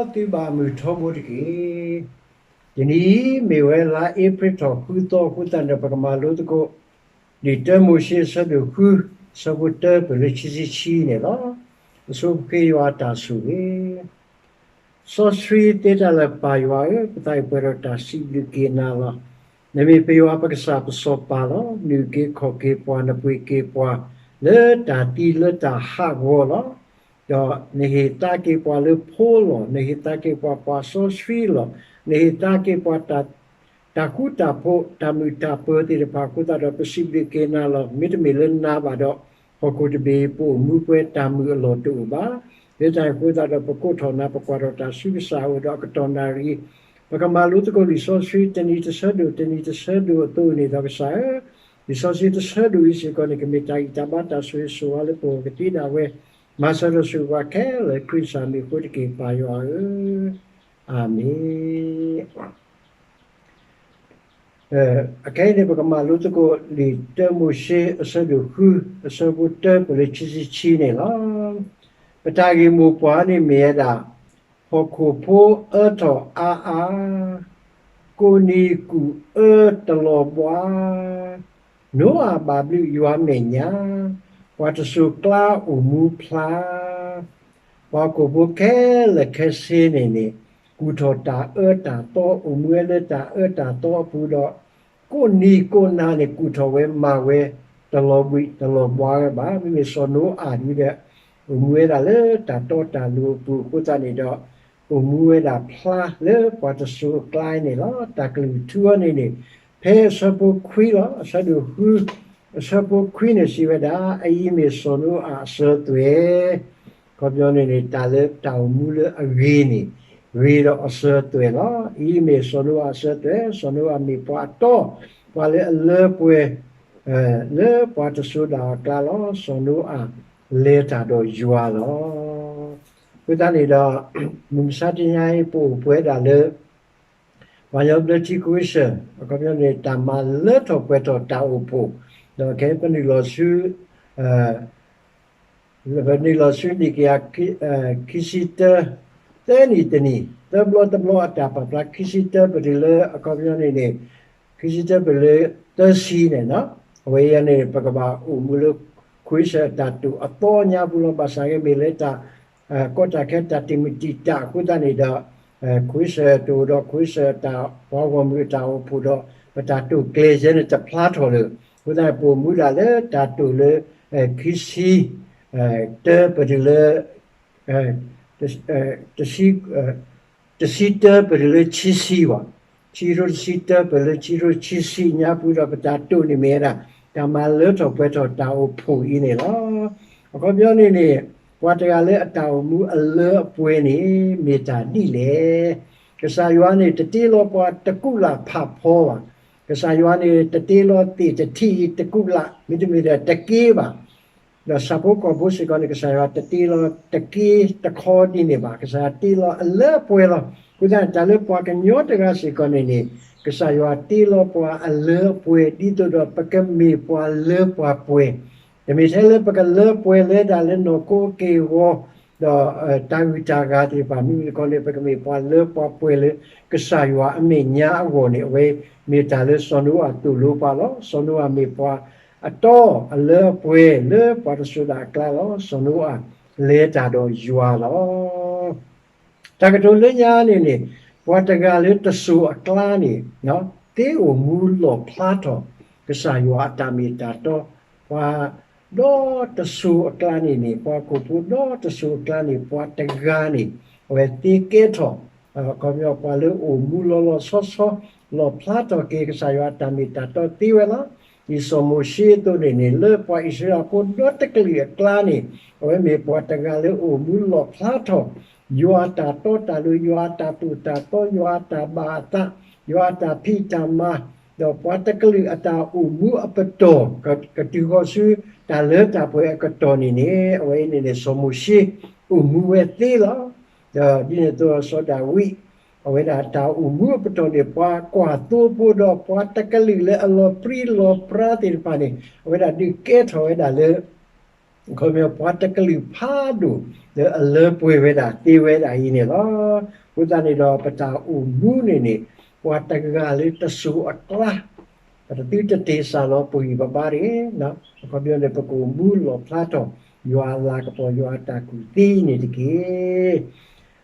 မ်သုဘၣ်မုာ်ထီဘိတက့ၢ်. တနံၤအံၤ မ့ၢ်ဝဲလါအ့ဖြ့ၣ်ထီၣ်ဃုသီအဃိသတးန့ၣ်ဒီး ပကမၤလိသကိး လံာ်တၢမိၤၡ့အဆၢဒိၣ်ဃု အဆၢဖိတၢပၢၢ်လၢခံဆံခံန့ၣ်လီၤ. အဆိပဃ့ယွၤအတၢ်ဆိၣ်ဂ့ၤ စီဆှံတဲတၢ်လၢ ပၢ်ယွၤဧၢ, ပသးအံၤပှဲၤဒီးတၢ်စံးဘျုးက့ၤနၤလီၤ. နမ့ၢ်ပယွၤပကစၢ်ပစီၤပၤလီၤ. နအုၣ်က့ၤခီၣ်က့ၤပှၤ, နပှ့ၤက့ၤပှၤ လၢတၢ်သံလၢတၢ်ဟးဂီၤလီၤ. ဒီးနဟ့ၣ်သါက့ၤပှၤလၢဖိလီၤ. နဟ့ၣ်သါက့ၤပှၤပှၤစီဆှံလီၤ. နဟ့ၣ်သါက့ၤပှၤ တၢ်ဃူတၢ်ဖိး တၢ်မုာ်တၢ်ပၢၤသ့ၣ်တဖၣ်အဃိသတးဒီး ပစံးဘျုးက့ၤနၤလီၤ. မ့တမ့ၢ်လၢနၤဘၣ်ဒီး ဟီၣ်ခိၣ်တဘ့ၣ်အံၤ ပအိၣ်မူပှဲၤတၢ်မုာ်အလီၢ်တအိၣ်ဘၣ်. လၢတၢ်အံၤအဃိသတးဒီး ပကိးထီၣ်နၤ ပကွၢ်ထီၣ်တၢ်ဆူကစၢ်အအိၣ်ဒီးအကတီၢ်နၣ်ရံၣ် ပကမၤလိသကိးလံာ်စီဆှံ တနံၤတဆၢဒိၣ် တနံၤတဆၢဒိၣ်အသိးန့ၣ်ဒီး ကစၢ်ဧၢ, လံာ်စီဆှံတဆၢဒိၣ်အံၤစ့ၢ်ကီးန့ၣ် ကမ့ၢ်တၢ်ဂံၢ်တၢ်ဘါတၢ်ဆိၣ်ဂ့ၤဆိၣ်ဝါလၢပဂီၢ်ကသ့ဒၣ်ဝဲ, မၤစၢၤဒီးဆိၣ်ဂ့ၤပှၤခဲလၢာ် ခရံာ်ကစၢ်မံၤအဃိတက့ၢ် ပၢ်ယွၤဧၢ, အၤမ့ၣ်. အခဲအံၤန့ၣ် ပကမၤလိသကိးလံာ်တၢမိၤၡ့အဆၢဒိၣ်ဃု အဆၢဖိတၢပၢၢ်လၢခံဆံခံန့ၣ်လီၤ. ပတၢ်ဂ့ၢ်မိၢ်ပှၢ်န့ၣ်မ့ၢ်ဝဲဒၣ် ဟီၣ်ခိၣ်ဖိအၢထီၣ်အါအါ, ကိးနံၤကူၣ်အၢတလီၤဘှါ, နိအၤဘၣ်ဘျုးယွၤမဲာ်ညါ, ပှၤတစိၤကျါအိၣ်မူဖျါ, ပှၤဟီၣ်ခိၣ်ဖိခဲလၢာ်ခဲဆ့န့ၣ်န့ၣ် ကူၣ်ထီၣ်တၢ်အၢတၢ်သီ အိၣ်မူဝဲလၢတၢ်အၢတၢ်သီအပူၤဒီး ကိးနံၤကိးနၤန့ၣ် ကူၣ်ထီၣ်ဝဲမၤဝဲ တလီၤဘှံးတလီၤဘှါဝဲဘၣ်. မ့မ့ၢ်စီၤနိအၤဒ်ဒီး အိၣ်မူဝဲဒၣ်လၢတၢ်တီတၢ်လိၤအပူၤအဃိသတးန့ၣ်ဒီး အိၣ်မူဝဲဒၣ်ဖျါလၢပှၤတစိၤအကျါန့ၣ်လီၤ. တၢ်ကလုၢ်ထူအီၤန့ၣ်န့ၣ် ဖဲအဆၢဖိခွံလီၤ. အဆၢဒိၣ်ဃု အဆၢဖိခွံန့ၣ်စံးဝဲဒၣ် အအံၤမ့ၢ်စီၤနိအၤအစၢၤသွဲၣ် အခီပညီန့ၣ်န့ၣ် တၢ်လၢတၢ်အိၣ်မူလၢအဂ့ၤန့ၣ် ဂ့ၤဒီးအစၢၤသွဲၣ်လီၤ. အအံၤမ့ၢ်စီၤနိအၤအစၢၤသွဲၣ်, စီၤနိအၤမ့ၢ်ပှၤအတီ ပှၤလၢအလၢပှဲၤ လၢပှၤတစိၤဒၣ်အကျါလီၤ. စီၤနိအၤလဲၤတၢ်ဒီးယွၤလီၤ. အဃိသတးန့ၣ်ဒီး မုၢ်မဆါတနံၤအံၤ ပအိၣ်ပှဲၤဒၣ်လၢ ပှၤကညီဘျၢထံခဝ့ၡၢၣ် အခီပညီန့ၣ် တၢ်မၤလၢထီၣ်ပှဲၤထီၣ်တၢ်အိၣ်ဖှိၣ်, ဒီးခဲအံၤပနုာ်လီၤဆူ ပနုာ်လီၤဆူန့ၣ်ကယၤ ခံဆံတၢ သၢနံၣ်တနံၣ် သၢဘျီတဘျီအတၢ်ပာ်ဖျါ ခံဆံတၢပတုၤလၢ အခီပညီန့ၣ်န့ၣ် ခံဆံတၢပတုၤလၢသၢဆံန့ၣ်လီၤ. အဝဲအံၤန့ၣ် ပကဘၣ်အိၣ်မူလၢ ခဝ့ၡၢၣ်အတၢ်တိာ်အသီညါပူၤလီၤ. ဘၣ်ဆၣ်က့မ့ၢ်လၢတၢ် ကီတၢ်ခဲတၢ်တံာ်မုၢ်တံာ်တာ်အဃိသတးန့ၣ်ဒီး ခဝ့ၡၢၣ်တအိၣ်ဒီး ခဝ့ၡၢၣ်အတၢ်ပှၤဂီၢ်မုၢ်အတၢ်အိၣ်ဖှိၣ်ဒီး ပတၢ်တိာ်ကျဲၤယဲန့ၣ်တဖျါထီၣ်လၢၤ. အဃိသတးန့ၣ် ပအိၣ်မူဒၣ်လၢတၢ်တိာ်လၢ ခံဆံ တၢပတုၤလၢ တဆံ တဆံတၢပတုၤလၢခံဆံဘၣ်. ခံကထိတဆံတၢပတုၤလၢခံကထိခံဆံညါပူၤဒီး ပတၢ်တိာ်န့ၣ်မ့ၢ်ဝဲဒၣ် တၢ်မၤလၢထီၣ်ပှဲၤထီၣ်တၢ်အိၣ်ဖှိၣ်အံၤန့ၣ်လီၤ. အခီပညီန့ၣ်န့ၣ် ပှၤတဂၤလၢအတၢ်အိၣ်မူအလၢအပှဲၤန့ၣ် မ့ၢ်တၢ်ဒ်လဲၣ်. ကစၢ်ယွၤန့ၣ် တတ့လီၤပှၤတကူးလၢ်ဖးဖီဘၣ်. ကစၢ်ယွၤန့ၣ် တတ့လီၤသ့ၣ်တထံၣ်အံၤတကူးလၢ် မ့တမ့ၢ်ဒီးတက့ဘၣ်. ဒီးဆၣ်ဖိကီၢ်ဖိစ့ၢ်ကီးန့ၣ် ကစၢ်ယွၤတတ့လီၤတက့တခီဒ်န့ၣ်ဘၣ်. ကစၢ်ယွၤတ့လီၤအလၢအပှဲၤလီၤ. အဃိသတးန့ၣ် တၢ်လၢပှၤကညီတဂၤစ့ၢ်ကီးန့ၣ်န့ၣ် ကစၢ်ယွၤတ့လီၤပှၤအလၢအပှဲၤ ဒ်သိးဒီးပကမ့ၢ်ပှၤလၢပှၤပှဲၤ, တမ့ၢ်ထဲလၢပကလၢပှဲၤလၢဒၣ်လၢနီၢ်ခိက့ၢ်ဂီၤ ဒီးတၢ်ဂုၤတၢ်ဂၤသ့ၣ်တဖၣ် မ့မ့ၢ်တခီန့ၣ် ပကမ့ၢ်ပှၤလၢပှၤပှဲၤလၢ ကစၢ်ယွၤအမဲာ်ညါအဂီၢ်န့ၣ် အဝဲမ့ၢ်တၢ်လၢစီၤနိအၤသိၣ်လိပှၤလီၤ. စီၤနိအၤမ့ၢ်ပှၤအတီအလၢအပှဲၤလၢပှၤတစိၤဒၣ်အကျါလီၤ. စီၤနိအၤလဲၤတၢ်ဒီးယွၤလီၤ. တၢ်ကတိၤလၢညါန့ၣ်န့ၣ် ပှၤတဂၤလၢတစိၤအကျါန့ၣ် သ့အိၣ်မူလီၣ်ဖျါထီၣ် ကစၢ်ယွၤအတၢ်မ့ၢ်တၢ်တီ, ပှၤဒီတစိၤအကျါန့ၣ်န့ၣ် ပှၤဟီၣ်ခိၣ်ဖိဒီတစိၤအကျါန့ၣ် ပှၤတဂၤန့ၣ် အဝဲသ့ကဲထီၣ် အခီပညီ ပှၤလၢအိၣ်မူလီၤလီၤဆီဆီ လီၣ်ဖျါထီၣ်က့ၤကစၢ်ယွၤအတၢ်မ့ၢ်တၢ်တီသ့ဝဲလီၤ. ဒ်စီၤမိၤၡ့အသိးန့ၣ်န့ၣ် လၢပှၤအံၣ်စရ့လးဖိဒီတကလုာ်အကျါန့ၣ် အဝဲမ့ၢ်ပှၤတဂၤလၢအိၣ်မူလီၣ်ဖျါထီၣ် ယွၤအတၢ်တီတၢ်လိၤ, ယွၤအတၢ်သိၣ်တၢ်သီ, ယွၤအတၢ်ဘၣ်အသး, ယွၤအတၢ်ဖံးတၢ်မၤ, ဒီးပှၤတကလုာ်အတၢ်အိၣ်မူအပတီၢ် ကတုၤဃီၤဆူတၢ်လၢတၢ်ပှဲၤအကတီၢ်န့ၣ်န့ၣ် အဝဲအံၤန့ၣ်န့ၣ် စီၤမိၤၡ့အိၣ်မူဝဲသ့လီၤ. ဒီးဒ်န့ၣ်အသိးစီၤဒၤဝံး အဝဲဒၣ်တၢ်အိၣ်မူအပတီၢ်န့ၣ် ပှၤကွၢ်သိဖိဒီးပှၤတကလုာ်လၢအလီၤပြံလီၤပြါသ့ၣ်တဖၣ်န့ၣ် အဝဲဒၣ်ဒုးကဲထီၣ်ဝဲဒၣ်လၢ ခီပညီပှၤတကလုာ်ဖးဒိၣ် လၢအလၢပှဲၤဝဲဒၣ်သ့ဝဲဒၣ်အံၤန့ၣ်လီၤ. အဃိသတးန့ၣ်ဒီး ပတၢ်အိၣ်မူန့ၣ်န့ၣ် ပှၤတဂၤလၢတစိၤအကျါ ပတသုတတ့ၢ်စၢ်လီၤပဂံၢ်ပဘါတဂ့ၤ. အခီပညီန့ၣ် ပကအိၣ်မူလီၣ်ဖျါထီၣ် ယွၤအလၤကပီၤ ယွၤအတၢ်ကူၣ်သ့အံၤန့ၣ်တက့ၢ်.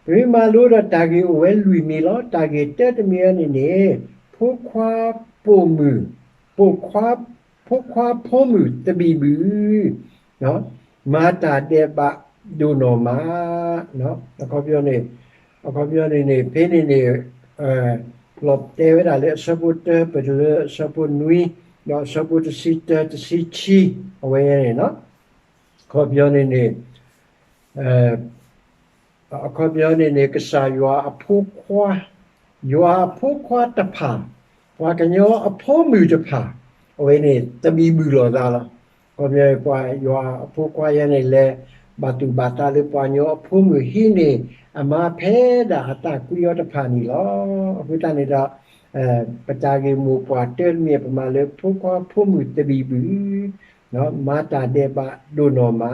ပမ့ၢ်မၤလိဒီးတၢ်ဂ့ၢ်အိၣ်ဝဲလွံၢ်မံၤလီၤ. တၢ်ဂ့ၢ်တၢတမံၤန့ၣ်န့ၣ် ဖိခွါပိာ်မုၣ် ပိာ်ခွါ ဖိခွါဖိမုၣ်သဘံၣ်ဘုၣ် မၤတၢ်ဒဲးဘးဒိၣ်နီၢ်မး, အခီပညီန့ၣ် အခီပညီန့ၣ်န့ၣ် ဖဲန့ၣ်န့ၣ် လီၤတဲဝဲဒၣ်လၢအဆၢဖိတၢ ပတုၤလၢအဆၢဖိနွံ ဒီးအဆၢဖိတဆံတၢ တဆံခံ အဝဲန့ၣ်လီၤ. အခီပညီန့ၣ်န့ၣ် အခီပညီန့ၣ်န့ၣ် ကစၢ်ယွၤအဖိခွါ, ယွၤအဖိခွါတဖၣ်, ပှၤကညီအဖိမုၣ်တဖၣ်, အဝဲန့ၣ်သဘံၣ်ဘုၣ်လိာ်သးလီၤ. အခီပညီ ပှၤယွၤအဖိခွါယဲန့ၣ် လဲၤဘၣ်သူၣ်ဘၣ်သးလၢပှၤကညီအဖိမုၣ် ဟံးန့ၢ်အမါဖဲဒၣ်အသးကွံအီၤတဖၣ်န့ၣ်လီၤ. အဃိသတးန့ၣ်ဒီး ပတၢ်ဂ့ၢ်မိၢ်ပှၢ်တၢတမံၤ ပမၤလၢဖိခွါဖိမုၣ်သဘံၣ်ဘုၣ်, မၤတၢ်ဒဲးဘးဒိၣ်နီၢ်မ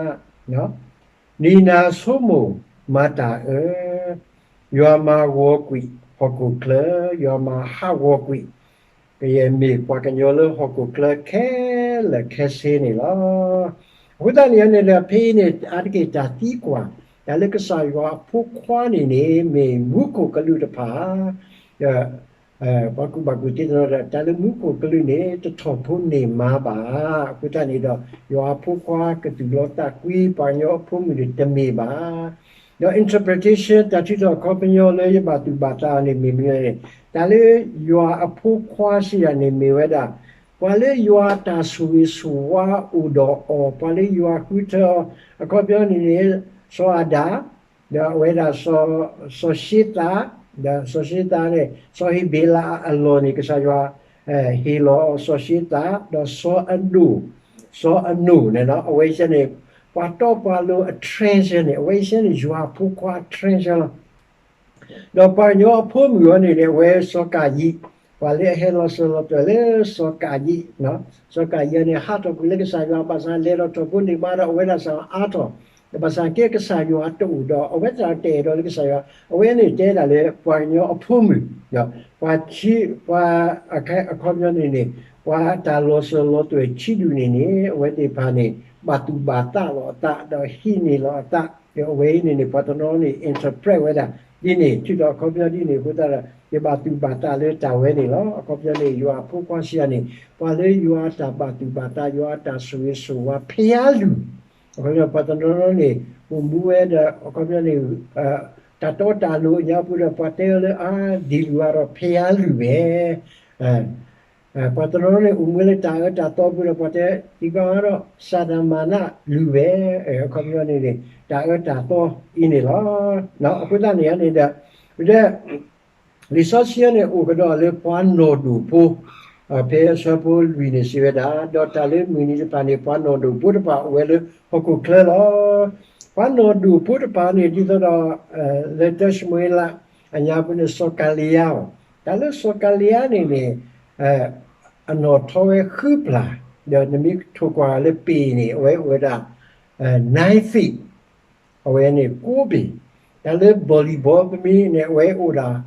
း, နံၤနၤဆိကမိၣ်မၤတၢ်အၢ, ယွၤမၤဂီၤကွံာ်ဟီၣ်ခိၣ်ချၢ, ယွၤမၤဟးဂီၤကွံာ် ကယဲၢ်မ့ၢ်ပှၤကညီလၢဟီၣ်ခိၣ်ချၢခဲလၢာ်ခဲဆ့န့ၣ်လီၤ. အဃိသတးန့ၣ်န့ၣ်ဒီး ဖဲအံၤန့ၣ် အါတက့ၢ်တၢ်သံကွၢ် တၢ်လၢကစၢ်ယွၤအဖိခွါန့ၣ်န့ၣ် မ့ၢ်မူခိၣ်ကလူးတဖၣ် ဒီး ပှၤကူၣ်ဘၣ်ကူၣ်သ့တနီၤဒီး တၢ်လၢမူခိၣ်ကလူးန့ၣ် တထီၣ်ဖိန့ၢ်မါဘၣ်. အဃိသတးန့ၣ်ဒီး ယွၤအဖိခွါကသူၣ်လီၤသးကွံ ပှၤကညီအဖိမုၣ်န့ၣ်တမ့ၢ်ဘၣ်. ဒီး interpretation တၢ်ထုးထီၣ်အခီပညီလၢယဘၣ်သူၣ်ဘၣ်သးအီၤန့ၣ် မ့ၢ်မနုၤလဲၣ်န့ၣ် တၢ်လၢယွၤအဖိခွါစံးယၤန့ၣ် မ့ၢ်ဝဲဒၣ် ပှၤလၢယွၤအတၢ်ဆိၣ်ဂ့ၤဆိၣ်ဝါအိၣ်ဒီးအီၤ, ပှၤလၢယွၤဃုထၢအီၤ, အခီပညီန့ၣ်န့ၣ် စီၤအၤဒၣ်, ဒီးအဝဲဒၣ် စီၤၡ့သး, ဒီးစီၤၡ့သးန့ၣ် စီၤဧ့ၤဘ့လးအလီၢ်န့ၣ် ကစၢ်ယွၤ ဟ့ၣ်လီၤစီၤၡ့သး, ဒီးစီၤအဒိၣ်, စီၤအနိၣ်န့ၣ်လီၤ. အဝဲသ့ၣ်န့ၣ် ပှၤတီပှၤလိၤအ trend န့ၣ် အဝဲသ့ၣ်န့ၣ် ယွၤအဖိခွါအ trend လီၤ. ဒီးပှၤကညီအဖိမုၣ်အီၤန့ၣ်န့ၣ် အဝဲစီၤကၤယံး, ပှၤလၢအဟဲလီၤစၢၤလီၤသွဲၣ်လၢစီၤကၤယံး, စီၤကၤယံးန့ၣ် ဟးထီၣ်ကွံာ်လၢကစၢ်ယွၤဘၣ်ဆၣ် လဲၤထီၣ်ထီၣ်ဖိန့ၢ်မါဒီး အဝဲဒၣ်စ့ၢ်အါထီၣ်, ဒီးဘၣ်ဆၣ်ကဲကစၢ်ယွၤတအိၣ်ဒီး အဝဲသ့ၣ်တအဲၣ်ဒိးလၢကစၢ်ယွၤ, အဝဲန့ၣ်တဲဒၣ်လၢပှၤကညီအဖိမုၣ်, ပှၤ, ပှၤ, အခီပညီန့ၣ်န့ၣ် ပှၤအတၢ်လီၤစၢၤလီၤသွဲၣ်ခံဒူၣ်န့ၣ်န့ၣ် အဝဲသ့ၣ်တဖၣ်န့ၣ် ဘၣ်သူၣ်ဘၣ်သးလီၤအသး ဒီးဟံးန့ၢ်လီၤအသး, ဒီးအဝဲအံၤန့ၣ်န့ၣ် ပှၤတနီၤန့ၣ် interpret ဝဲဒၣ် ဒ်န့ၣ် ထုးထီၣ်အခီပညီဒ်န့ၣ်အဃိသတးဒီး ယဘၣ်သူၣ်ဘၣ်သးလၢတၢ်ဝဲန့ၣ်လီၤ. အခီပညီန့ၣ် ယွၤအဖိခွါစံးယၤန့ၣ် ပှၤလၢယွၤအတၢ်ဘၣ်သူၣ်ဘၣ်သး ယွၤအတၢ်ဆိၣ်ဂ့ၤဆိၣ်ဝါ ဖယါလုၢ်, အခီပညီ ပှၤတနီၤနီၤန့ၣ် အိၣ်မူဝဲဒီး အခီပညီန့ၣ် တၢ်တီတၢ်လိၤအညါပူၤဒီး ပှၤတဲအီၤလၢအါ ဒ်လုၢ်အါဒီးဖယါလုၢ်ဝဲ ပှၤတနီၤန့ၣ် အိၣ်မူလၢတၢ်အၢတၢ်သီပူၤဒီး ပှၤတဲ သံကွၢ်အါဒီး စၢ်တၢ်မၤနၢ်လုၢ်ဝဲ, အခီပညီန့ၣ်န့ၣ် တၢ်အၢတၢ်သီအံၤန့ၣ်လီၤ. အဃိသတးန့ၣ်န့ၣ်ဒီး ဒီး လံာ်စီဆှံန့ၣ် အိၣ်ကဒီးလၢပှၤနီၢ်ဒိၣ်ဖိ, ဖဲအဆၢဖိလွံၢ်န့ၣ်စံးဝဲဒၣ်, ဒီးတၢ်လၢမုၢ်နံၤတဖၣ်န့ၣ် ပှၤနီၢ်ဒိၣ်ဖိတဖၣ်အိၣ်ဝဲလၢဟီၣ်ခိၣ်ချၢလီၤ. ပှၤနီၢ်ဒိၣ်ဖိတဖၣ်န့ၣ် ဒ်သိးဒီး လၢတၢၡမူၤအ့လးအညါပူၤန့ၣ် စီၤကၤလံယါအီၤ, တၢ်လၢစီၤကၤလံယါန့ၣ်န့ၣ် အနီၢ်ထီဝဲဃုပျၢ်, ဒီးနမ့ၢ်ထိၣ်ကွၢ်လၢပ့ၤန့ၣ် အဝဲအိၣ်ဝဲဒၣ် nine feet, အဝဲန့ၣ်ကိးပ့ၤ, တၢ်လၢ volleyball ပမ့ၢ်န့ၣ် အဝဲအိၣ်ဒၣ်,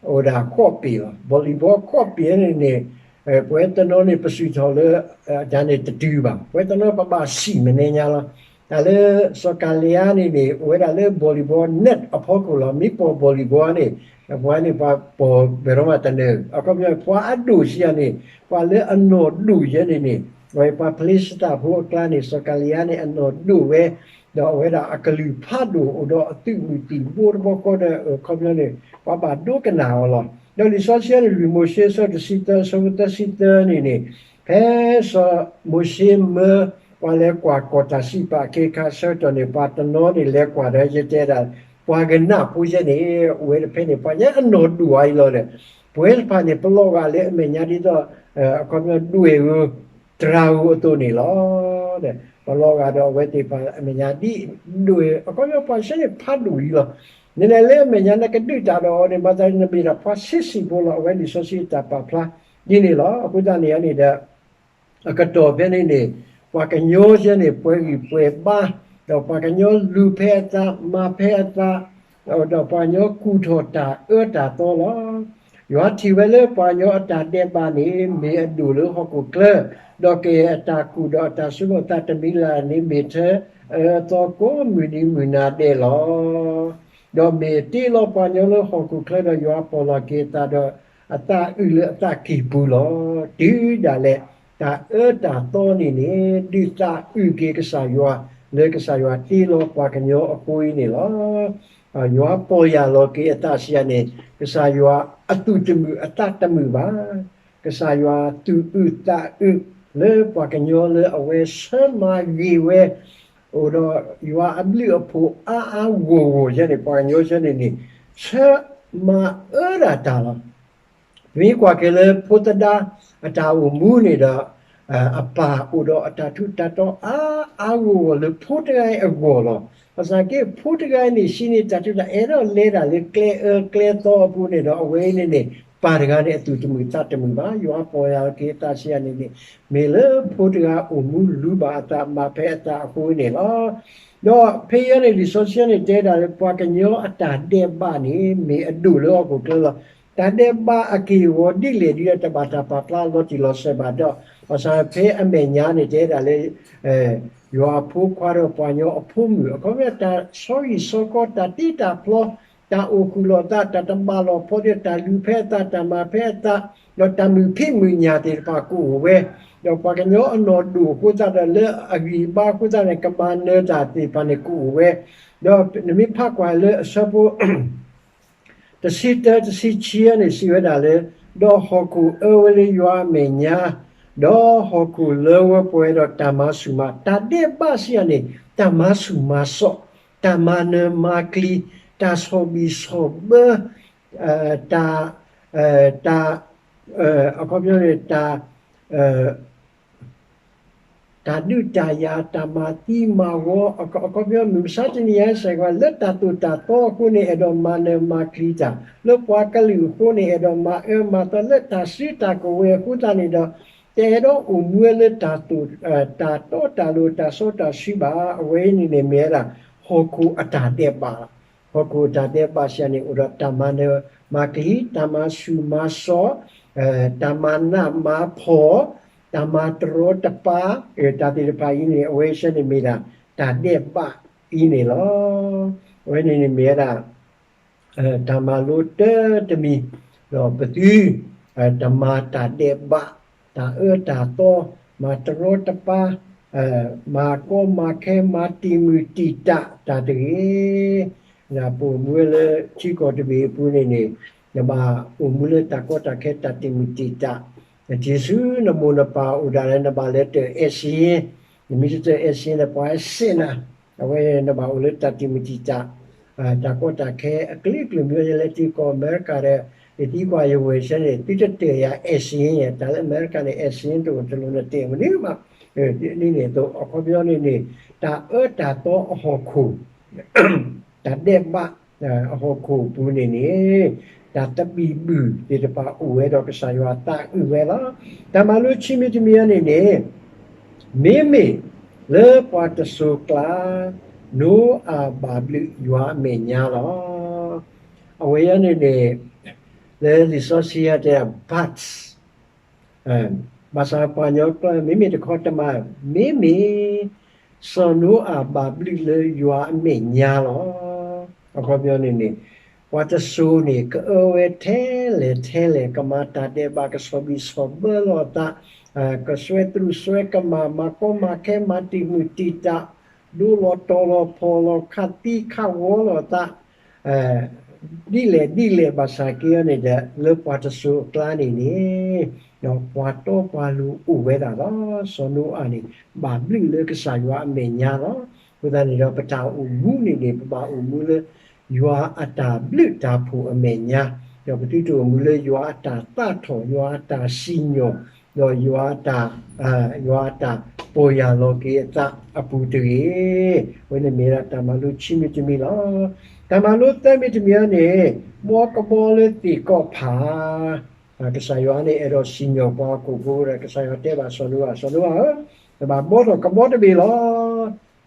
အိၣ်ဒၣ်ဃိးပ့ၤလီၤ. volleyball ဃိးပ့ၤန့ၣ်န့ၣ် ပဝဲတနီၤန့ၣ် ပစုၣ်ထီၣ်လၢ တၢ်န့ၣ်တတုၤဘၣ်. ပဝဲတနီၤပဘၣ်စံၣ်မဲာ်ညါလီၤ. တၢ်လၢစီၤကၤလံယါန့ၣ်န့ၣ် အိၣ်ဝဲဒၣ်လၢ volleyball net အဖီခိၣ်လီၤ. မ့ၢ်ပိာ် volleyball န့ၣ် ပှၤန့ၣ်ပှၤပိာ်ဘၣ်ဒိၣ်မးတနၢၤ. အခီပညီ ပှၤအဒိၣ်စံးယၤန့ၣ် ပှၤလၢအနီၢ်ဒိၣ်ယဲန့ၣ်န့ၣ် အဝဲပှၤဖလ့ၡသးဖိအကျါန့ၣ် စီၤကၤလံယါန့ၣ် အနီၢ်ဒိၣ်ဝဲ, ဒီးအဝဲဒၣ်အကလုၢ်ဖးဒိၣ်အိၣ်ဒီးအသုးမုၢ်သံၣ်ဘိတဘျီဃီဒီး အခီပညီန့ၣ် ပှၤဘၣ်ဒိကနၣ်အီၤလီၤ. ဒီးလံာ်စီဆှံန့ၣ် လွံၢ်မိၤၡ့ အဆၢတဆံသၢ အဆၢဖိသၢဆံသၢန့ၣ်န့ၣ် ဖဲစီၤမိၤၡ့မၢ ပှၤလဲၤကွၢ်ကီၢ်တၢ်စံးပာ်အခ့အခါအဆၢကတီၢ်န့ၣ် ပှၤတနီၤန့ၣ်လဲၤကွၢ်ဒီး ယတဲဒၣ် ပှၤကနၣ်ဖိယဲန့ၣ် အိၣ်ဝဲဖဲန့ၣ် ပှၤညါအနီၢ်ဒိၣ်အီၤအံၤလီၤဒီး ပဝဲတဖၣ်န့ၣ် ပလီၤဂာ်လၢအမဲာ်ညါဒ်သိး အခီပညီဒွဲၣ်ဧိၤ တြၤဧိၤအသိးန့ၣ်လီၤ. ဒီးပလီၤဂာ်ဒီးအဝဲသ့ၣ်တဖၣ်အမဲာ်ညါဒ်ဒွဲၣ် အခီပညီပှၤဆၢန့ၣ်ဖးဒိၣ်အံၤလီၤ. နလဲၤလၢအမဲာ်ညါ နကဒုးတၢ်ဒီးအီၤန့ၣ် မၤသးဒ်နမ့ၢ်ဒၣ်ပှၤဆံးဆံးဖိလီၤ. အဝဲလံာ်စီဆှံတၢ်ပာ်ဖျါဒ်န့ၣ်လီၤ. အဃိသတးန့ၣ်န့ၣ်ဒီး အကတီၢ်ဖဲန့ၣ်န့ၣ် ပှၤကညီယဲန့ၣ် ပှဲၤဂံၢ်ပှဲၤဘါ, ဒီးပှၤကညီလူၤဖဲအသး မၤဖဲအသး, ဒီးပှၤကညီကူၣ်ထီၣ်တၢ်အၢတၢ်သီလီၤ. ယွၤထံၣ်ဝဲလၢပှၤကညီအတၢ်ဒဲးဘးန့ၣ် မ့ၢ်အဒိၣ်လၢဟီၣ်ခိၣ်ချၢ, ဒီးကယဲၢ်အတၢ်ကူၣ်ဒီးအတၢ်ဆိကမိၣ်သးတမံၤလၢ်လၢ်န့ၣ် မ့ၢ်ထဲအၢအသီကိးမုၢ်နံၤမုၢ်နၤဒဲးလီၤ. ဒီးမ့ၢ်တ့လီၤပှၤကညီလၢဟီၣ်ခိၣ်ချၢဒီး ယွၤပိာ်လီၤက့ၤအသးဒီး အသးအုးလၢအသးကံၢ်ပူၤလီၤ. တုၤဒၣ်လဲာ် တၢ်အၢတၢ်သီန့ၣ်န့ၣ် ဒုးသးအုးက့ၤကစၢ်ယွၤ လၢကစၢ်ယွၤတ့လီၤပှၤကညီအဃိအံၤန့ၣ်လီၤ. ယွၤပီၢ်ယၢ်လီၤက့ၤအသးစံးယၤန့ၣ် ကစၢ်ယွၤအသူၣ်တမုာ်အသးတမုာ်ဘၣ်. ကစၢ်ယွၤသူၣ်အုးသးအုးလၢပှၤကညီလၢအဝဲဆၢမၤဂ့ၤဝဲ အိၣ်ဒီးယွၤအဘျုးအဖှိၣ်အါအါဂီၢ်ဂီၢ်ယဲန့ၣ် ပှၤကညီဆၢန့ၣ်န့ၣ် ဆၢမၤအၢဒၣ်တၢ်လီၤ. ပမ့ၢ်ကွၢ်က့ၤလၢဖိသဒါအတၢ်အိၣ်မူန့ၣ်ဒီး အပၢ်အိၣ်ဒီးအတၢ်ထူးတၢ်တီၤအါအါဂီၢ်ဂီၢ်လၢဖိတဂၤအံၤအဂီၢ်လီၤ. ဘၣ်ဆၣ်က့ ဖိတဂၤအံၤန့ၣ် ဟံးန့ၢ်တၢ်ထူးတၢ်တီၤ အဲၣ်ဒိးလဲၤဒၣ်လၢကျဲအၢကျဲသီအပူၤန့ၣ်ဒီး အဝဲအံၤန့ၣ်န့ၣ် ပၢ်တဂၤန့ၣ် အသူၣ်တမုာ်သးတမုာ်ဘၣ်. ယွၤပီၢ်ယၢ်လီၤက့ၤအသးစံးယၤန့ၣ်န့ၣ် မ့ၢ်လၢဖိတဂၤအိၣ်မူလူၤဘၣ်အသး မၤဖဲအသးအဃိန့ၣ်လီၤ. ဒီးဖဲအံၤန့ၣ် လံာ်စီဆှံန့ၣ်တဲဒၣ်လၢ ပှၤကညီအတၢ်ဒဲးဘးန့ၣ် မ့ၢ်အဒိၣ်လၢဟီၣ်ခိၣ်ချၢလီၤ. တၢ်ဒဲးဘးအက့ၢ်အဂီၤဒ်လဲၣ်ဒ်လဲၣ် တဘၣ်တၢ်ပာ်ဖျါလီၤတံၢ်လီၤဆဲးဘၣ်ဒီး ဘၣ်ဆၣ်ဖဲအမဲာ်ညါန့ၣ်တဲဒၣ်လၢ ယွၤအဖိခွါဒီးပှၤကညီအဖိမုၣ် အခီပညီ တၢ်ဆီဟံၣ်ဆီဃီ တၢ်တ့တၢ်ဖျီ တၢ်အိၣ်ဃုာ်လိာ်သး တၢ်တဘၣ်လိာ်ဖိးသ့ တၢ်လူၤဖဲအသး တၢ်မၤဖဲအသး ဒီးတၢ်မုာ်ဖံးမုာ်ညၣ်သ့ၣ်တဖၣ်ကအိၣ်ဝဲ, ဒီးပှၤကညီအနီၢ်ဒိၣ်အဃိသတးဒီး လၢအဂံၢ်အဘါအဃိသတးန့ၣ် ကမၤနၢၤတၢ်သ့ၣ်တဖၣ်န့ၣ်ကအိၣ်ဝဲ, ဒီးနမ့ၢ်ဖးကွၢ်လၢအဆၢဖိ တဆံတၢ တဆံခံန့ၣ် စံးဝဲဒၣ်လၢ ဒီးဟီၣ်ခိၣ်အၢဝဲလၢယွၤအမဲာ်ညါ, ဒီးဟီၣ်ခိၣ်လၢဝဲပှဲၤဒီးတၢ်မၤဆူၣ်မၤ, တၢ်ဒဲးဘးစံးယၤန့ၣ် တၢ်မၤဆူၣ်မၤစိး, တၢ်မၤနၢၤမၤကျံၤ, တၢ်ဆီၣ်ဘံၣ်ဆီၣ်ဘၢ, တၢ် တၢ် အခီပညီန့ၣ် တၢ် တၢ်ဒုးတၢ်ယၤ တၢ်မၤသံမၤဝီ အခီပညီ မုၢ်မဆါတနံၤညါစဲးကွၢ် လၢတၢ်သိၣ်တၢ်သီအဃိန့ၣ် အဲၣ်ဒိးမၤနၢၤမၤကျံၤတၢ်, လၢပှၤကလုာ်အဃိန့ၣ် အဲၣ်ဒိးမၤအၢမၤသီ လၢတၢ်စုတၢ်ကဝဲၤအဃိသတးန့ၣ်ဒီး တအဲၣ်ဒိးအိၣ်မူဝဲလၢတၢ်သိၣ် တၢ်တီတၢ်လိၤ တၢ်စီတၢ်ဆှံဘၣ်. အဝဲအံၤန့ၣ်န့ၣ် မ့ၢ်ဝဲဒၣ် ဟီၣ်ခိၣ်အတၢ်ဒဲးဘးလီၤ. ဟီၣ်ခိၣ်အတၢ်ဒဲးဘးစံးယၤန့ၣ် အိၣ်ဒီးတၢ်မၤနၢၤမၤကျံၤ, တၢ်မၤဆူၣ်မၤစိး, တၢ်မၤနးမၤဖှီၣ်, တၢ်မၤတရီတပါ, တၢ်သ့ၣ်တဖၣ်အံၤန့ၣ် အဝဲဆၢန့ၣ်မ့ၢ်ဒၣ် တၢ်ဒဲးဘးအံၤန့ၣ်လီၤ. အဝဲန့ၣ်န့ၣ်မ့ၢ်ဝဲဒၣ် တၢ်မၤလိတၢ်တမံၤ, ဒီးပသု တမၤတၢ်ဒဲးဘး, တၢ်အၢတၢ်သီ, မၤတရီတပါ, မၤကီမၤခဲ မၤတံာ်မုၢ်တံာ်တာ်တၢ်တဂ့ၤ. ပအိၣ်မူဝဲလၢထံကီၢ်တဘ့ၣ်အပူၤန့ၣ်န့ၣ် နဘၣ်အိၣ်မူလၢတၢ်ကီတၢ်ခဲတၢ်တံာ်မုၢ်တံာ်တာ်, တစုနမိၢ်နပၢ်အိၣ်ဒၣ်လဲာ် နဘၣ်လဲၤတၢၢ် accident, နမ့ၢ်တတၢၢ် accident န့ၣ် ပှၤဟဲစဲးနၤ, အဝဲနဘၣ်အိၣ်လၢတၢ်တံာ်မုၢ်တံာ်တာ် တၢ်ကီတၢ်ခဲအကလုာ်ကလုာ်မ့ၢ်လၢထံကီၢ်အမဲရကၤဒီး ယသံကွၢ်ယဝဲၢ်ဆၢန့ၣ် သုတတၢၢ်ယၤ accident ယဲ တၢ်လၢအမဲရကၤန့ၣ် accident တအိၣ်တလိၣ်နတၢၢ်မနုၤမး, ဒ်န့ၣ်အသိး အခီပညီန့ၣ်န့ၣ် တၢ်အၢတၢ်သီအဟီၣ်ခိၣ် တၢ်ဒဲးဘး အဟီၣ်ခိၣ်အပူၤန့ၣ်န့ၣ် တၢ်သဘံၣ်ဘုၣ်သ့ၣ်တဖၣ်အိၣ်ဝဲဒီးကစၢ်ယွၤသးအုးဝဲလီၤ. တၢ်မၤလိခံမံၤတမံၤအံၤန့ၣ်န့ၣ် မ့မ့ၢ်လၢပှၤတစိၤကျါ နိအၢ်ဘၣ်ဘျုးယွၤအမဲာ်ညါလီၤ. အဝဲအံၤန့ၣ်န့ၣ် လၢလံာ်စီဆှံတဲ but ဘၣ်ဆၣ်ပှၤကညီကျါ မ့မ့ၢ်တခီတမၤ, မ့မ့ၢ် စီၤနိအၢ်ဘၣ်ဘျုးလၢယွၤအမဲာ်ညါလီၤ. အခီပညီန့ၣ်န့ၣ် ပှၤတစိၤန့ၣ် ကအၢဝဲထဲလဲၣ်ထဲလဲၣ် ကမၤတၢ်ဒဲးဘး ကဆီၣ်ဘံၣ်ဆီၣ်ဘၢလိာ်အသး, ကစွဲသရူးစွဲကမၣ် မၤကီမၤခဲ မၤတံာ်မုၢ်တံာ်တာ်, ဒိလီၤတီၤလီၤဖှီၣ်လီၤ ခးသံခးဝီလိာ်အသး ဒ်လဲၣ်ဒ်လဲၣ်ဘၣ်ဆၣ်က့အံၤန့ၣ်ဒီး လၢပှၤတစိၤအကျါန့ၣ်န့ၣ် ပှၤတီပှၤလိၤအိၣ်ဝဲဒၣ်လီၤ. စီၤနိအၢ်န့ၣ် ဘၣ်ဘျုးလၢကစၢ်ယွၤအမဲာ်ညါလီၤ. အဃိသတးန့ၣ်ဒီး ပတၢ်အိၣ်မူန့ၣ်န့ၣ် ပဘၣ်အိၣ်မူလၢ ယွၤအတၢ်ဘျုးတၢ်ဖှိၣ်အမဲာ်ညါ, ဒီးပသုတအိၣ်မူလၢယွၤအတၢ်သးထီၣ် ယွၤအတၢ်စံၣ်ညီၣ်, ဒီးယွၤအတၢ် ယွၤအတၢ်ပီၢ်ယၢ်လီၤက့ၤအသးအပူၤတဂ့ၤ. အဝဲန့ၣ်မ့ၢ်ဒၣ်တၢ်မၤလိခံမံၤတမံၤလီၤ. တၢ်မၤလိသၢမံၤတမံၤအံၤန့ၣ်, ဘီကဘီလၢသ့ၣ်ကီးဖး, ကစၢ်ယွၤန့ၣ်အဲၣ်ဒိးစံၣ်ညီၣ်ပှၤဟီၣ်ခိၣ်ဖိဒီး ကစၢ်ယွၤတဲဘၣ်စီၤနိအၤ, စီၤနိအၤဧၢ, နဘၣ်ဘီထီၣ်ကဘီတဘ့ၣ်လီၤ.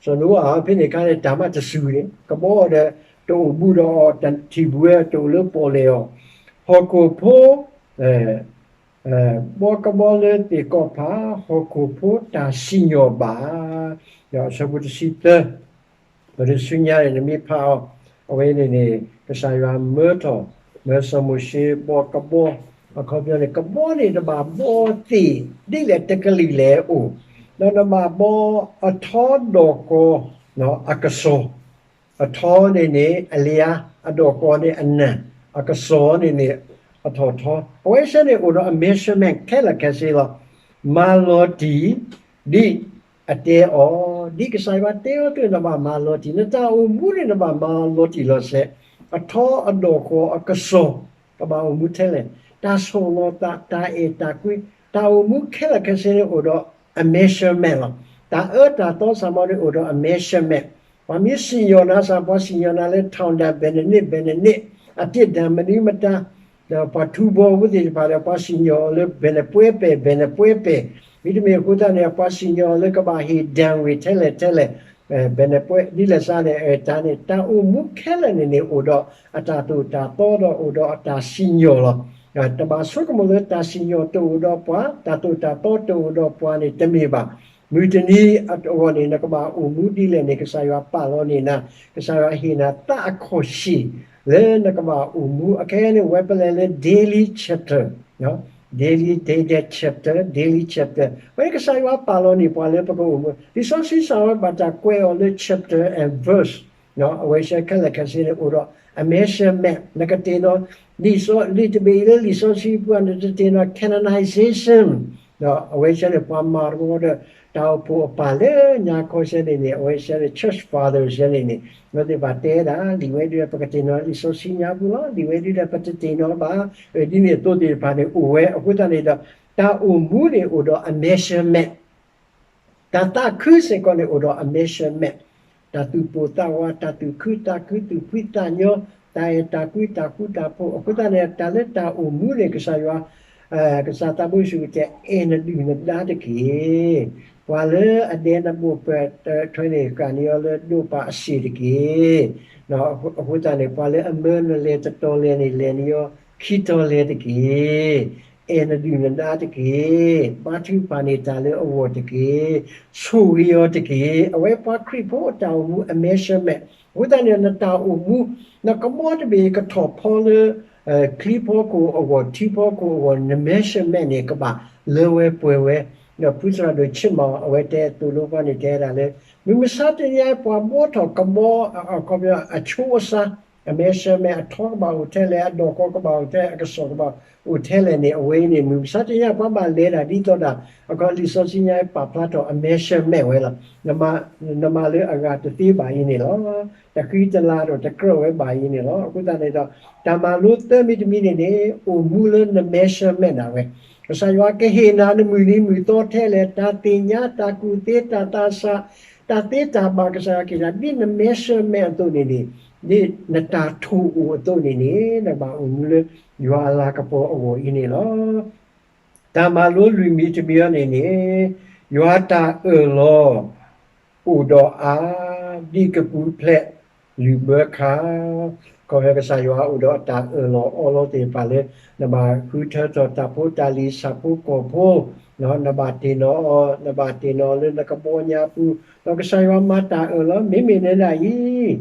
စီၤနိအၤဧၢ, ဖဲန့ၣ်အခါန့ၣ် တၢ်မၤတစူၤန့ၣ် ကဘီအီၤဒီး တအိၣ်ဘူးဒီးအီၤ, ထံၣ်ဘှဲတအိၣ်လၢပီၣ်လဲၣ်အီၤ, ဟီၣ်ခိၣ်ဖိ ဘီကဘီလၢသ့ၣ်ကီးဖး, ဟီၣ်ခိၣ်ဖိတၢ်စံၣ်ညီၣ်ဘၣ်. ဒီးအဆၢဖိတဆံသၢ, ပတဆူညါန့ၣ် နမ့ၢ်ဖးအီၤ, အဝဲန့ၣ်န့ၣ် ကစၢ်ယွၤမၢထီၣ်, မၢစီၤမိၤၡ့ဘီကဘီ, အခီပညီန့ၣ် ကဘီန့ၣ်နဘၣ်ဘီသ့ၣ်ဒ်လဲၣ်တကလုာ်လဲၣ်အိၣ်, ဒီးနဘၣ်ဘီအထီဒီးကီအကစီၣ် အထီန့ၣ်န့ၣ် အလျါ, အဒီးကီန့ၣ်အနၢ်, အကစီၣ်န့ၣ်န့ၣ် အထီၣ်ထီ, အဝဲဆဲန့ၣ်အိၣ်ဒီးအ measurement ခဲလၢာ်ခဲဆ့လီၤ. မၤလီၤတံၢ် ဒ်အတဲအီၤ, ဒ်ကစၢ်ယွၤတဲအီၤအသိး နဘၣ်မၤလီၤတံၢ်, နတၢ်အိၣ်မူန့ၣ် နဘၣ်မၤလီၤတံၢ်လီၤဆဲး, အထီအဒီးကီအကစီၣ် ကဘၣ်အိၣ်မူထဲလဲၣ်, တၢ်ဆီၣ်လီၤသး တၢ်အဲၣ်တၢ်ကွံ, တၢ်အိၣ်မူခဲလၢာ်ခဲဆ့န့ၣ်အိၣ်ဒီးအ measurement လီၤ. တၢ်အၢတၢ်သီစ့ၢ်ကီးန့ၣ်အိၣ်ဒီးအ measurement, ပှၤမ့ၢ်စံၣ်ညီၣ်နၤစ့ၢ် ပှၤစံၣ်ညီၣ်နၤလၢ ထောင်တန် ဘယ်နှစ်နှစ် ဘယ်နှစ်နှစ်, အသစ်တန်မနုၤမတၤ, ဒီးပှၤထူဘီဖိသ့ၣ်တဖၣ်ဒီး ပှၤစံၣ်ညီၣ်အီၤလၢ ဘယ်နှစ်ပွဲပဲ့ ဘယ်နှစ်ပွဲပဲ့, မ့တမ့ၢ်အဃိသတးန့ၣ် ပှၤစံၣ်ညီၣ်အီၤလၢကဘၣ်ဟ့ၣ်ဒၣ်ဝ့ၤထဲလဲၣ်ထဲလဲၣ်, ဘယ်နှစ်ပွဲ ဒ်လဲၣ်စ့ၢ်န့ၣ် တၢ်န့ၣ် တၢ်အိၣ်မူခဲလၢာ်န့ၣ်န့ၣ် အိၣ်ဒီးအတၢ်သိၣ်တၢ်သီဒီးအိၣ်ဒီးအတၢ်စံၣ်ညီၣ်လီၤ. တဘၣ်ဆိကမိၣ်လၢတၢ်စံၣ်ညီၣ်တအိၣ်ဒီးပှၤ, တၢ်သိၣ်တၢ်သီတအိၣ်ဒီးပှၤန့ၣ်တမ့ၢ်ဘၣ်. မုၢ်တနံၤအဂီၢ်န့ၣ် နကဘၣ်အိၣ်မူဒ်လဲၣ်န့ၣ် ကစၢ်ယွၤပာ်လီၤန့ၢ်နၤ, ကစၢ်ယွၤဟ့ၣ်နၤသးအခီၣ်ဆံၣ် လၢနကဘၣ်အိၣ်မူ, အခဲအံၤန့ၣ် ဝဲပလဲၤလၢ daily chapter, daily, daily chapter, daily chapter, ဝဲကစၢ်ယွၤပာ်လီၤန့ၢ်ပှၤလၢပကအိၣ်မူ, လံာ်စီဆှံစ့ၢ်ဝဲဘၣ်တၢ်ကွဲးအီၤလၢ chapter and verse, အဝဲဆဲခဲလၢာ်ခဲဆ့န့ၣ် အိၣ်ဒီးအ measurement, နကတ့ၢ်နီၣ် လံာ်စီ, လံာ်တဘ့ၣ်အံၤလၢလံာ်စီဆှံပူၤ နတတ့ၢ်နီၣ် canonization, အဝဲဆဲန့ၣ် ပှၤမၤတဘီဒီး တၢ်အိၣ်ဖှိၣ်အပၢ်လၢညါခီဆဲန့ၣ်န့ၣ် အဝဲဆဲန့ၣ် church father ဆဲန့ၣ်န့ၣ် အဝဲသ့ၣ်ဘၣ်တဲဒၣ် လံာ်ဝဲဒၣ်ဒီး ပကတ့ၢ်နီၣ်လံာ်စီဆှံညါပူၤလီၤ, လံာ်ဝဲဒၣ်ဒီး ပတတ့ၢ်နီၣ်ဘၣ်, ဒ်န့ၣ်အသိးသ့ၣ်တဖၣ်န့ၣ် အိၣ်ဝဲအဃိသတးန့ၣ်ဒီး တၢ်အိၣ်မူန့ၣ်အိၣ်ဒီးအ measurement, တၢ်သးခုစ့ၢ်ကီးန့ၣ်အိၣ်ဒီးအ measurement, တၢ်သူၣ်ပိၢ်သးဝး, တၢ်သူၣ်ခုသးခု, သူၣ်ဖှံသးညီ, တၢ်အဲၣ်တၢ်ကွံ, တၢ်ဃူတၢ်ဖိး, အဃိသတးန့ၣ် တၢ်လၢတၢ်အိၣ်မူန့ၣ် ကစၢ်ယွၤ, ကစၢ်သးဘိယ့ၣ်ၡူးခရံာ်တဲ အဲၣ်နဒုၣ်နဒါတက့ၢ်. ပှၤလၢအဒဲနဘိၣ်ပၢၢ်ထွဲန့ၣ် ဃၣ်န့ၢ်အီၤလၢဒိးပာ်အစ့ၣ်တက့ၢ်. အဃိသတးန့ၣ် ပှၤလၢအမၢနလဲၤတတီၤလဲၣ်န့ၣ် လဲၤန့ၢ်အီၤခံတီၤလဲၣ်တက့ၢ်. အဲၣ်နဒုၣ်နဒါတက့ၢ်. ဘါထုကဖၣ်န့ၢ်တၢ်လၢအဂီၢ်တက့ၢ်. ဆိၣ်ဂ့ၤအီၤတက့ၢ်. အဝဲပှၤခရံာ်ဖိအတၢ်အိၣ်မူအ measurement, အဃိသတးန့ၣ် နတၢ်အိၣ်မူ, နကဘီတဘ့ၣ်ကထီၣ်ဖီလၢ ချံဖီခိၣ်အဂီၢ်, ထံဖီခိၣ်အဂီၢ်, န measurement န့ၣ် ကဘၣ်လၢဝဲပှဲၤဝဲ. ဒီးဖုသရၣ်ဒိၣ်ဆ့ၣ်မီၤ အဝဲတဲသိၣ်လိပှၤန့ၣ် တဲဒၣ်လၢ မုၢ်မဆါတနံၤအံၤ ပှၤဘီထီၣ်ကဘီ အခီပညီ အဆိအစါ, အ measurement, အထီကဘၣ်အိၣ်ထဲလဲၣ်, အဒီၣ်ကီကဘၣ်အိၣ်ထဲ, အကစီၣ်ကဘၣ်အိၣ်ထဲအကစီၣ်, အဝဲအံၤန့ၣ် မုၢ်မဆါတနံၤအံၤ ပှၤဘၣ်လဲၤဒၣ်ဒ်သိးဒၣ် အခီပညီ လံာ်စီဆှံညါပာ်ဖျါထီၣ်အ measurement ဝဲလီၤ. နမၤလၢအဂၤတသ့ဘၣ်အံၤန့ၣ်လီၤ. တဃံတလၤဒီးတကြၢးဝဲဘၣ်အံၤန့ၣ်လီၤ. အဃိသတးန့ၣ်ဒီး တၢ်မၤလိသၢမံၤတမံၤန့ၣ်န့ၣ် အိၣ်မူလၢန measurement ဒၣ်ဝဲ. ကစၢ်ယွၤကဟ့ၣ်နၤနမုၢ်နံၤမုၢ်သီထဲလဲၣ်, တၢ်သ့ၣ်ညါ, တၢ်ကူၣ်သ့, တၢ်သးစၢ်, တၢ်သ့တၢ်ဘၣ် ကစၢ်ယွၤကဟ့ၣ်နၤ ဒ်န measurement အသိးန့ၣ်န့ၣ်, ဒ်နတၢ်ထိၣ်အိၣ်အသိးန့ၣ်န့ၣ် နဘၣ်အိၣ်မူလၢယွၤအလၤကပီၤအဂီၢ်အံၤန့ၣ်လီၤ. တၢ်မၤလိလွံၢ်မံၤတမံၤအံၤန့ၣ်န့ၣ်, ယွၤတၢ်အၢၣ်လီၤ အိၣ်ဒီးအါ, ဒ်ကပူၤဖျဲးလုၣ်ဘၢခါ, ခီဖျိကစၢ်ယွၤအိၣ်ဒီးအတၢ်အၢၣ်လီၤအီလီၤသ့ၣ်တဖၣ်လၢ နဘၣ်ဃုထၢထီၣ်တၢ်ဖိတၢ်လံၤဆၣ်ဖိကီၢ်ဖိ, နဘၣ်တ့ၢ်နီၣ်အီၤ, နဘၣ်တ့ၢ်နီၣ်အီၤလၢနကဘီညါပူၤ, ဒီးကစၢ်ယွၤမၤတၢ်အၢၣ်လီၤ, မ့မ့ၢ်နဲဒၣ်အံၤ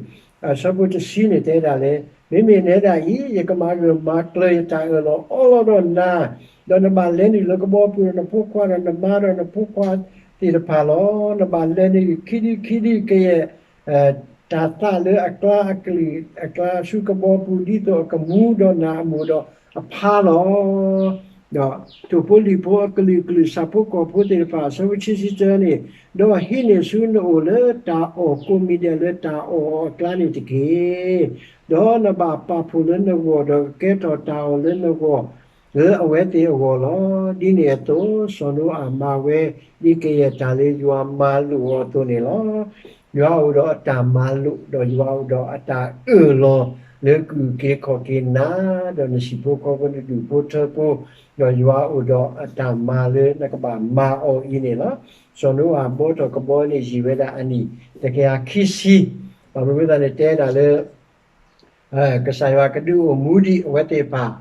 အဆၢဖိတဆံန့ၣ်တဲဒၣ်လၢ မ့မ့ၢ်နဲဒၣ်အံၤ ယကမၤဂၢၢ်မၤကျၢၤယတၢ်အၢၣ်လီၤအီလီၤဒီးနၤ, ဒီးနဘၣ်လဲၤနုာ်လၢကဘီပူၤဒီးနဖိခွါဒီးနမါဒီးနဖိခွါသ့ၣ်တဖၣ်လီၤ. နဘၣ်လဲၤနုာ်ခံဒုခံဒုကယဲၢ် တၢ်သးလၢအကျါအကလုာ်အကျါဆူကဘီပူၤ ဒ်သိးအကမူဒီးနၤအမိၢ်ဒီးအဖါလီၤ. ဒီးထိၣ်ဖိလံၣ်ဖိအကလုာ်ကလုာ် ဆၣ်ဖိကီၢ်ဖိသ့ၣ်တဖၣ် အဆၢဖိခံဆံတၢန့ၣ်, ဒီးဟံးန့ၢ်ဆူနအိၣ်လၢတၢ်အီၣ်ကိးမံၤဒဲးလၢတၢ်အီၣ်အီၤအကျါန့ၣ်တက့ၢ်. ဒီးနဘၣ်ပာ်ဖှိၣ်လၢနဂီၢ် ဒီးကကဲထီၣ်တၢ်အီၣ်လၢနဂီၢ် လၢအဝဲသ့ၣ်အဂီၢ်လီၤ. ဒ်န့ၣ်အသိး စီၤနိအၤမၤဝဲ ဒ်ကယဲၢ်တၢ်လၢယွၤမၤလိာ်အီၤအသိးန့ၣ်လီၤ. ယွၤအိၣ်ဒီးအတၢ်မၤလိာ်, ဒီးယွၤအိၣ်ဒီးအတၢ်အၢၣ်လီၤလၢကအုၣ်က့ၤခီၣ်က့ၤနၤ, ဒီးနဟံၣ်ဖိဃီဖိ နဒူၣ်ဖိထၢဖိ, ဒီးယွၤအိၣ်ဒီးအတၢ်မၤလၢနကဘၣ်မၤအီၤအံၤန့ၣ်လီၤ. စီၤနိအၤဘီထီၣ်ကဘီန့ၣ် ယံာ်ဝဲဒၣ်အနံၣ်တကယၤခံဆံ, ဘၣ်မနုၤအဃိသတးန့ၣ် တဲဒၣ်လၢ ကစၢ်ယွၤကဒုးအိၣ်မူဒံးအဝဲသ့ၣ်တဖၣ်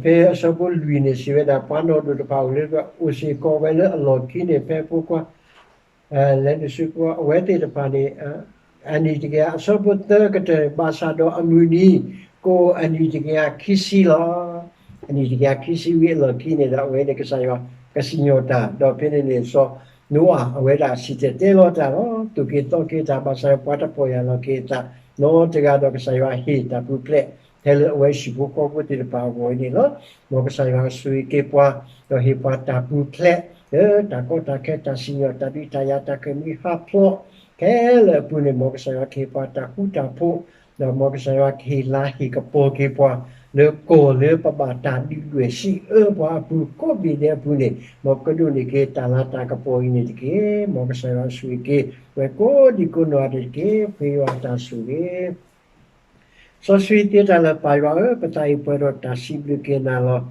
ဖဲအဆၢဖိလွံၢ်န့ၣ် စံးဝဲဒၣ် ပှၤနီၢ်ဒိၣ်တဖၣ်အိၣ်လၢ အိၣ်စ့ၢ်ကီးဝဲလၢအလီၢ်ခံန့ၣ် ဖဲဖိခွါ လဲၤနုာ်ဆူ အဝဲသ့ၣ်တဖၣ်န့ၣ် အနံၣ်တကယၤ အဆၢဖိသၢကတၢၢ် ဘၣ်ဆၣ်ဒီးအမုၢ်နံၤ ကအိၣ်အနံၣ်တကယၤခံဆံလီၤ. အနံၣ်တကယၤခံဆံဝံၤအလီၢ်ခံန့ၣ်ဒီး အဝဲန့ၣ်ကစၢ်ယွၤကစံၣ်ညီၣ်တၢ်, ဒီးဖဲန့ၣ်န့ၣ် စီၤနိအၤ အဝဲဒၣ်စံၣ်တဲၤတဲလီၤတၢ်လီၤ. သူၣ်က့ၤသီက့ၤတၢ် ဘၣ်ဆၣ်ပှၤတပီၢ်ယၢ်လီၤက့ၤအသးနီတဂၤဒီး ကစၢ်ယွၤဟ့ၣ်တၢ်ပူၤဖျဲး ထဲလၢအဝဲဟံၣ်ဖိဃီဖိသ့ၣ်တဖၣ်အဂီၢ်အံၤန့ၣ်လီၤ. မ်ကစၢ်ယွၤကဆိၣ်ဂ့ၤက့ၤပှၤ ဒီးဟ့ၣ်ပှၤတၢ်ပူၤဖျဲး လၢတၢ်ကီတၢ်ခဲ တၢ်စံၣ်ညီၣ် တၢ်ဒုးတၢ်ယၤတၢ်ဃ့ၢ်မှံဟးဖျိး ခဲလၢာ်အပူၤန့ၣ် မ်ကစၢ်ယွၤကဟ့ၣ်ပှၤတၢ်ဃူတၢ်ဖိး, ဒီးမ်ကစၢ်ယွၤကဟ့ၣ်လၤဟ့ၣ်ကပီၤက့ၤပှၤ လၢကီၢ်လၢပဘၣ်တၢ်ဒုးဒွဲၣ်စံးအၢပှၤအပူၤ ကိးဘ့ၣ်ဒဲးအပူၤန့ၣ် မ်ပကဒိးန့ၢ်က့ၤတၢ်လၤတၢ်ကပီၤအံၤန့ၣ်တက့ၢ်. မ်ကစၢ်ယွၤဆိၣ်ဂ့ၤက့ၤ ပှၤကိးဒံးကိးနီၢ်ဂၤဒဲးတက့ၢ်. ပဃ့ယွၤအတၢ်ဆိၣ်ဂ့ၤ စီဆှံသ့တၢ်လၢပၢ်ယွၤဧၢ, ပသးအံၤပှဲၤဒီးတၢ်စံးဘျုးက့ၤနၤလီၤ.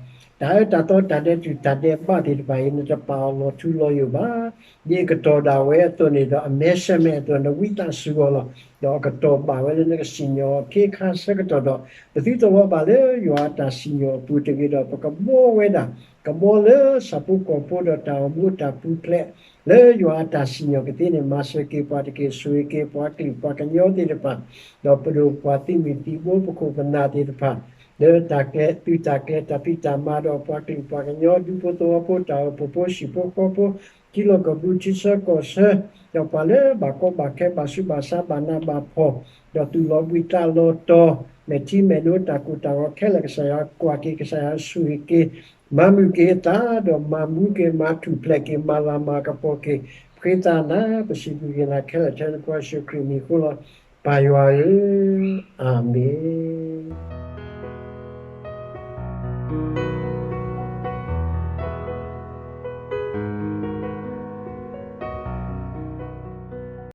တၢ်အၢတၢ်သီတၢ်ဒဲးတူၢ်တၢ်ဒဲးဘးသ့ၣ်တဖၣ်အံၤ နတပာ်အီၤလီၤထူလီၤယိာ်ဘၣ်. ဒ်အကတီၢ်ဒၣ်ဝဲအသိးန့ၣ်ဒီး အမဲာ်ဆၢၣ်မဲာ်အသိး နဝံသးစူၤအီၤလီၤ. ဒီးအကတီၢ်ဘၣ်ဝဲလၢနကစံၣ်ညီၣ်အီၤခ့ခါဆၢကတီၢ်ဒီး ပသုတလီၤဘၣ်လၢယွၤအတၢ်စံၣ်ညီၣ်အပူၤတဂ့ၤဒီး ပကဘှီဝဲဒၣ် ကဘှီလၢဆၣ်ဖိကီၢ်ဖိဒီးတၢ်အိၣ်မူအတၢ်ပူၤဖျဲး လၢယွၤအတၢ်စံၣ်ညီၣ်ကသ့န့ၣ် မၤစၢၤက့ၤပှၤတက့ၢ်. ဆိၣ်ဂ့ၤက့ၤပှၤကလုာ်ပှၤကညီသ့ၣ်တဖၣ် ဒီးပဒိၣ်ပှၤသုးမုၢ်သံၣ်ဘိ ပခိၣ်ပနၢ်သ့ၣ်တဖၣ် လၢတၢ်ကျဲ သုးတၢ်ကျဲ တၢ်ဖံးတၢ်မၤဒီးပှၤကလုာ်ပှၤကညီ ဒူဖိသဝီဖိ တၢ်အိၣ်ဖှိၣ်ဖိ ဟံၣ်ဖိဃီဖိ ထံလီၢ်ကီၢ်ပူၤ ထံဆၢကီၢ်ဆၢ ဒီးပှၤလၢဘၣ်ကီဘၣ်ခဲ ဘၣ်ဆူးဘၣ်ဆါ ဘၣ်နးဘၣ်ဖှီၣ် ဒီးသူၣ်လီၤဘှံးသးလီၤတီၤ မဲာ်ထံမဲာ်နိ တၢ်ကိၢ်တၢ်ဂီၤခဲလၢာ် ကစၢ်ယွၤကွၢ်က့ၤ ကစၢ်ယွၤဆိၣ်ဂ့ၤက့ၤ မၤမုာ်က့ၤအသး ဒီးမၤမူက့ၤ မၤထူၣ်ဖျဲးက့ၤ မၤလၤမၤကပီၤက့ၤ ပဃ့သးနၤ ပစံးဘျုးက့ၤနၤခဲလၢာ် ထဲနဖိယ့ၣ်ၡူးခရံာ်အမံၤအဃိလီၤ. ပၢ်ယွၤဧၢ, အၤမ့ၣ်.